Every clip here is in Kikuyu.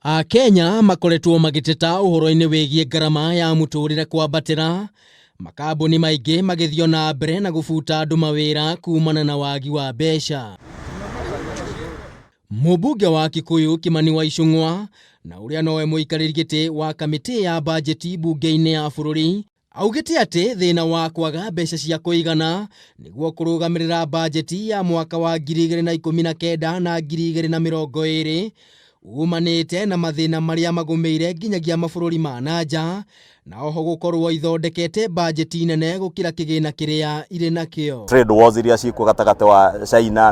Akenya makoretwo magĩteta ũhoro-inĩ wĩgiĩ ngarama ya mũtũrĩre kwambatĩra, makambuni maingĩ magĩthiĩ o na mbere na gũbuta andũ mawĩra kumana na wagi wa mbeca. Mũmbunge wa Kikuyu Kimani wa Ichung'wa na ũrĩa nowe mũikarĩri gĩtĩ wa kamĩtĩ ya bajeti mbunge-inĩ ya bũrũri Augĩte atĩ thĩna wa kwaga mbeca cia kũigana nĩguo kũrũgamĩrĩra bajeti ya mwaka wa 2019 na 2020 umanĩte na mathĩna marĩa magũmĩire nginyagia mabũrũri ma na nja na oho gũkorwo ithondekete bajeti nene gũkĩra kĩgĩna kĩrĩa irĩ nakĩo. Trade wars iria ciĩkuo gatagatĩ wa China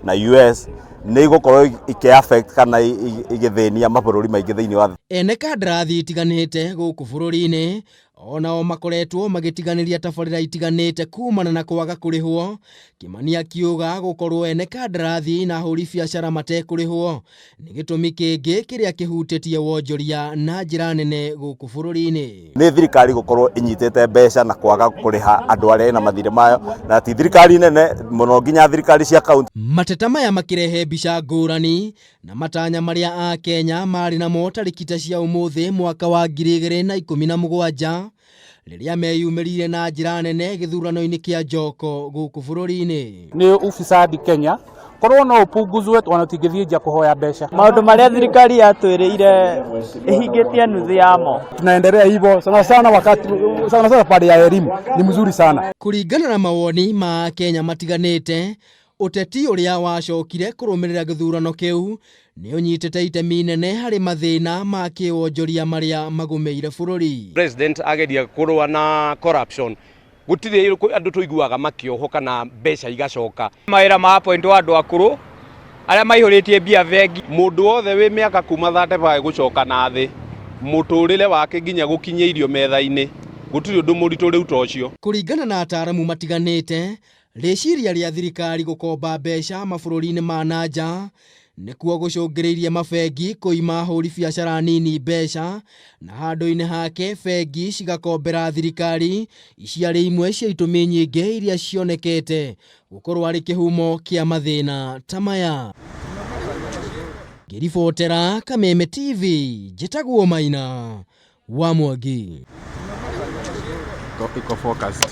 na US nĩ igũkorwo ikĩ affect kana igĩthĩnia mabũrũri maingĩ thĩinĩ wa thĩ. Ene kandarathi itiganĩte gũkũ bũrũri-inĩ o nao makoretwo magĩtiganĩria tabarĩra itiganĩte kumana na kwaga kũrĩhwo. Kĩmani akiuga gũkorwo ene kandarathi na ahũri biacara matekũrĩhwo nĩ gĩtũmi kĩngĩ kĩrĩa kĩhutĩtie wonjoria na njĩra nene gũkũ bũrũri-inĩ. Nĩ thirikari gũkorwo ĩnyitĩte mbeca na kwaga kũrĩha andũ arĩa ĩna mathirĩ mayo, na ti thirikari nene mũno nginya thirikari cia kaunti. Mateta maya makĩrehe mbica ngũrani na matanya marĩa Akenya marĩ namo tarĩki ta cia ũmũthĩ mwaka wa 2017 rĩrĩa meyumĩrire na njĩra nene gĩthurano-inĩ kĩa Njoko gũkũ bũrũri-inĩ. Nĩ ufisadi Kenya korwo no upunguzwe ona tũtingĩthiĩ nja kũhoya mbeca. Maũndũ marĩa thirikari yatwĩrĩire ĩhingĩtie nuthu yamo. Tunaendelea hivyo sana sana, wakati sana sana pande ya elimu ni mzuri sana. Kũringana na mawoni ma Akenya matiganĩte, ũteti ũrĩa wacokire kũrũmĩrĩra gĩthurano kĩu nĩ ũnyitĩte itemi inene harĩ mathĩna ma kĩwonjoria marĩa magũmĩire bũrũri. President ageria kũrũa na corruption, gũtirĩ andũ tũiguaga makĩohwo kana mbeca igacoka. Mawĩra ma appointwo andũ akũrũ arĩa maihũrĩtie mbia bengi. Mũndũ wothe wĩ mĩaka kuma 35 gũcoka na thĩ, mũtũrĩre wake nginya gũkinyia irio metha-inĩ, gũtirĩ ũndũ mũritũ rĩu ta ũcio. Kũringana na ataaramu matiganĩte, rĩciria rĩa thirikari gũkomba mbeca mabũrũri-inĩ ma na nja nĩkuo gũcũngĩrĩirie mabengi kũima ahũri biacara nini mbeca na handũ-inĩ hake bengi cigakombera thirikari. Ici arĩ imwe cia itũmi nyingĩ iria cionekete gũkorwo arĩ kĩhumo kĩa mathĩna ta maya. Ngĩribotera Kameme TV, njĩtagwo Maina wa Mwangi. Iko focused.